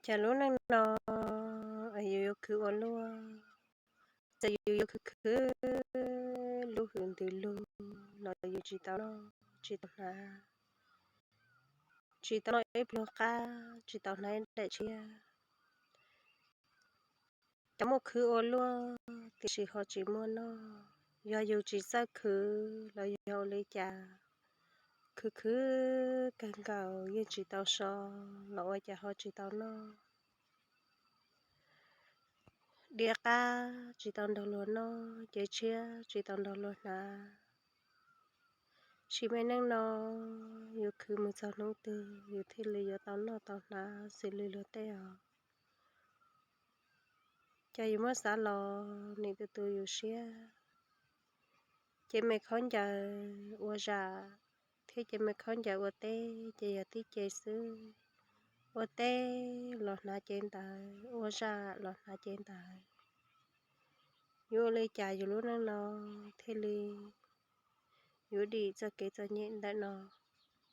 Cas lub neej no yus yuav khwv ua luaj, txawm yus yuav khwv khwv lub hwm ntws lug los yus tsis tau noj, tsis tau hnav, tsis tau noj ib pluag qab, tsis tau hnav ib daim tshiab. Cov muaj khwv ua luaj tiam sis ho tsis muaj noj, yog yus tsis txawj khwv los yog ua li cas, khwv khwv kawg nkaus yeej tsis tau so los ua cas ho tsis tau noj. Diav qab tsis tau nrog luag noj, cev tshiab tsis tau nrog luag hnav. Sim me neej no yus khwv mus txog hnub twg yus thiaj li yuav tau noj tau hnav xws li luag tej os. Ces yus muab xav los nim tus tus yus siab, ces me khaub ncaws ua zam thiab ces me khaub ncaws ua teb ces yog tib ce xwb. Ua teb los hnav cev ntawd, ua zam los hnav cev ntawd. Yuav ua li cas yus lub neej no thiaj li yuav dim txoj kev txom nyem ntawm no?